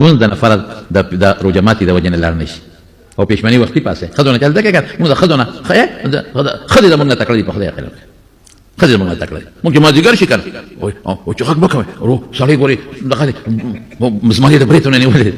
مونځ د فرض د روژه ماتي د وجې نه لاړ نه شي او پېشمني وختي پاسه ښځو نه چل زده کوي. موږ د ښځو نه ښځې زموږ نه تکړه دي، په خدای یقین وکړئ، ښځې زموږ نه تکړه دي. موږ چې مازدیګر شي که نه او چې غږ مه کوئ، سړی ګوري دغه دی زما دې د برېتو نه نیولې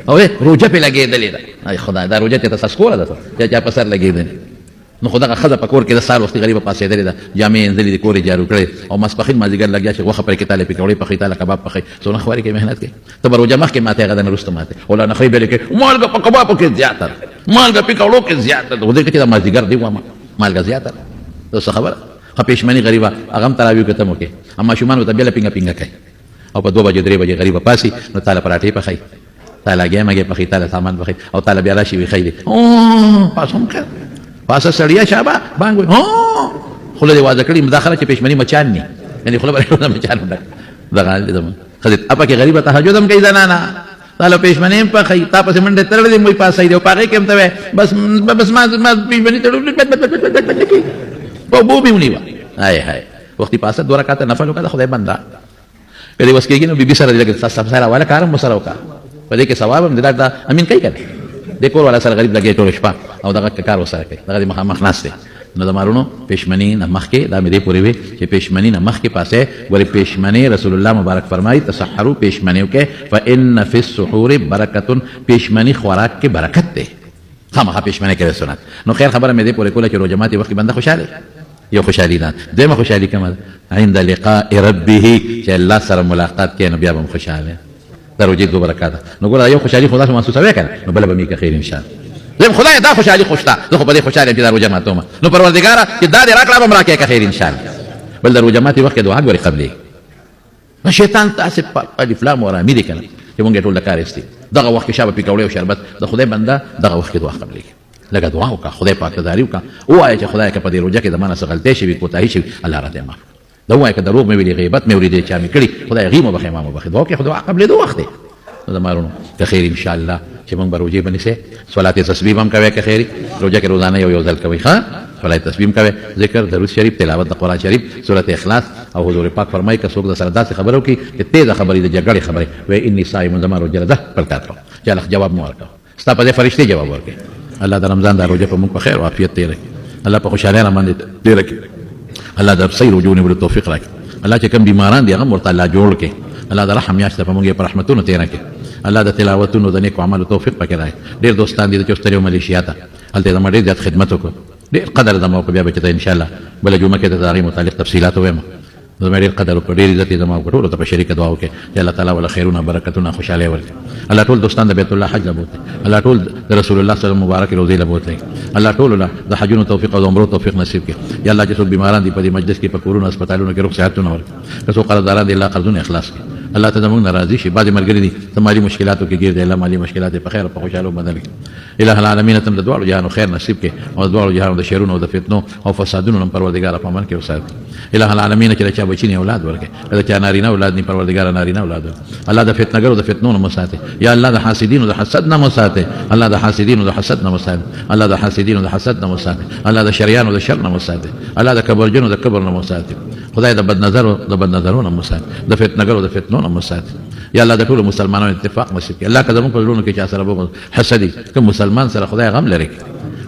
او روژه پرې لګېدلې ده. ای خدای، دا روژه چې ته سسکوره ده چې چا په سر لګېدلې. نو خو دغه ښځه په کور کې د سهار وختي غریبه پاڅېدلې ده، جامې یې اينځلې دي، کور یې جارو کړی او ماسپښین مازدیګر لګیا چې غوښه پرې کې، تاله پکوړې پخوي، تاله کباب پخوي، څونه خواري کوي، محنت کوي. ته به روژه مخکې ماتې، هغه د نه وروسته ماتې او لا نخرې بیا لیکې مالګه په کبابو کې زیاته ده، مالګه پکوړو کې زیاته ده. خو دې کې چې د مازدیګر دی وامه مالګه زیاته ده، دا څه خبره؟ ښه پېشمني غریبه هغه هم تراویح کې ته مو کې، ماشومان ورته بیا پینګه پینګه کوي او په 2 بجې 3 بجې غریبه پاسي نو تاله پراټې پخوي، تاله هګۍ مګۍ پخوي، تاله سامان پخوي او تاله بیا راشي ویښوي دې پاسم که پاسه سړیه شابه بانګ وي خوله دې وازه کړې. دا خلک چې پېشمني مچان ني، یعنې خوله به د مچانو ډک دغه حال دی زموږ ښځې. اپه کې غریبه تهجد هم کوي زنانه، تاله پېشمني هم پخوي، تا پسې منډې تړلې دي، موی پاسوي دی او په هغې کې هم ته وایې بس بس ما پېشمني تړلې په اوبو مې ونیوه. های های، وختي پاسه 2 رکعته نفل وکړه د خدای بنده. که دې وس کېږي نو بیبي سره دې لږ سبزی راواله، کار هم ورسره وکړه، په دې کې ثواب هم دی. دا امین کوي که نه دې کور والا سره غریب لګي ټوله شپه او دغه کار ورسره کوي، دغه دې مخامخ ناست دی. نو د مارونو پېشمني نه مخکې دا مې دې پورې وي چې پېشمني نه مخکې پاسه ګورې پېشمني رسول الله مبارک فرمایي تسحرو پېشمني وکړئ فإن فی السحور برکة، پېشمني خوراک کې برکت دی، خامخا پېشمني کوي سنت. نو خیر خبره مې دې پورې کوله چې روژه ماتې وخت کې بنده خوشحاله یو خوشحالي ده. دویمه خوشحالي کومه ده؟ عند لقاء ربه، چې الله سره ملاقات کوي نو بیا به هم خوشحاله. د روژې 2 برکاته. نو ګوره یو خوشحالي خو داسې محسوسوې که نه، نو بله به مې که خیر ان شاء الله. زه خدای دا خوشحالي خو شته، زه خو په دې خوشحاله یم چې دا روژه ماتوم، نو پروردګاره چې دا دې راکړه به هم راکړې که خیر ان شاء الله. بل د روژه ماتې وخت کې دعا ګورې قبلېږي. نو شیطان تاسې په الف لام او رامي دی که نه چې مونږ یې ټول د کار ایستي. دغه وخت کې شابه پکوړې او شربت د خدای بنده دغه وخت کې دعا قبلېږي. لږه دعا وکړه، خدای پاک ته زاري وکړه، ووایه چې خدای که په دې روژه کې زما نه څه غلطۍ شوي، کوتاهي شوي، الله راته معاف کړه. دا ووایه که دروغ مې ویلي، غیبت مې اورېدلی، چا مې کړي، خدای هغې مو بخښي، ما مو بخښي. دعا وکړې خو دعا قبلېدو وخت دی. نو زما وروڼو که خیر ان شاء الله چې موږ به روژې به نیسئ، صلات تسبیح به هم کوئ که خیر، روژه کې روزانه یو یو ځل کوئ، ښه صلات تسبیح هم کوئ، ذکر، درود شریف، تلاوت د قرآن شریف، سورة اخلاص. او حضور پاک فرمایي که څوک د سره داسې خبره وکړي چې تېزه خبرې د جګړې خبرې وایي اني صائم، زما روژه ده، خپل کار کوه، چا له جواب مه ورکوه، ستا په ځای فرشتې جواب ورکوي. الله د رمضان دا روژه په موږ په خیر او عافیت تېره کړي، الله په خوشحالۍ را باندې تېره کړي، الله د صحیح روژو نیولو توفیق راکړي، الله چې کوم بیماران دي هغه هم ورته الله جوړ کړي، الله د رحم میاشت په موږ یې په رحمتونو تېره کړي، الله د تلاوتونو د نیکو عملو توفیق پکې راکړي. ډېر دوستان دي چې اوس تللي ملیشیا ته، هلته یې زما ډېر زیات خدمت وکړو، ډېر قدر زما وکړو. بیا به چې ته انشاءالله بله جمعه کې د هغې متعلق تفصیلات ووایم. زما ډېر قدر وکړو، ډېر عزت یې زما وکړو. ټولو ته په شریکه دعا وکړي چې الله تعالی وله خیرونه، برکتونه، خوشحالۍ ورکړي. الله ټول دوستان د بیت الله حج له بوتلي، الله ټول د رسول الله صلی الله مبارک روزې له بوتلي، الله ټولو له د حجونو توفیق او د عمرو توفیق نصیب کړي. یا الله چې څوک بیماران دي په دې مجلس کې، په کورونو هسپتالونو کې روغ صحتونه ورکړي، که څوک قرضداران دي الله قرضونه اخلاص کړي. الله ته زموږ نه راضي شي. بعضې ملګري دي ته مالي مشکلاتو کې ګیر دي، الله مالي مشکلات یې په خیر او په خوشحالو بدل کړي. اله العالمین ته د دواړو جهانو خیر نصیب کړي او د دواړو جهانو د شرونو او د فتنو او فسادونو نه پروردګار په امن کې وساتي. اله العالمین چې د چا بچی نه اولاد ورکړي، که د چا نارینه اولاد نه پروردګار نارینه اولاد ورکړي. الله د فتنګرو د فتنو نه وساتي. یا الله د حاسدینو د حسد نه وساتي. الله د حاسدینو د حسد نه وساتي. الله د حاسدینو د حسد نه وساتي. الله د شریانو د شر نه وساتي. الله د کبرجنو د کبر نه وساتي. خدای د بد نظرو د بد نظرو نه وساتي، د فتنګرو د فتنو نه وساتي. یا الله د ټولو مسلمانانو اتفاق نصیب کړي. الله که زموږ په زړونو کې چا سره بغض حسدي، کوم مسلمان سره خدای غم لري،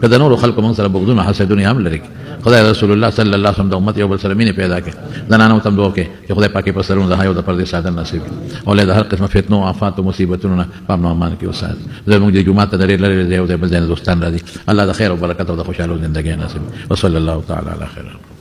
که د نورو خلکو موږ سره بغضونه حسدونه هم لري، خدای رسول الله صلی الله علیه وسلم د امت یو بل سره مینې پیدا کړي. زنانو ته هم دعا وکړي چې خدای پاکې په سرونو د حیا او د پردې څادر نصیب کړي او له د هر قسمه فتنو، آفات او مصیبتونو نه په امن او امان کې وساتي. زموږ د جومات ته د ډېر لرې ځای او د بل ځای نه دوستان راځي. الله د خیر او برکت او د خوشحالو زندګۍ نصیب. وصلی الله تعالی علی خیر.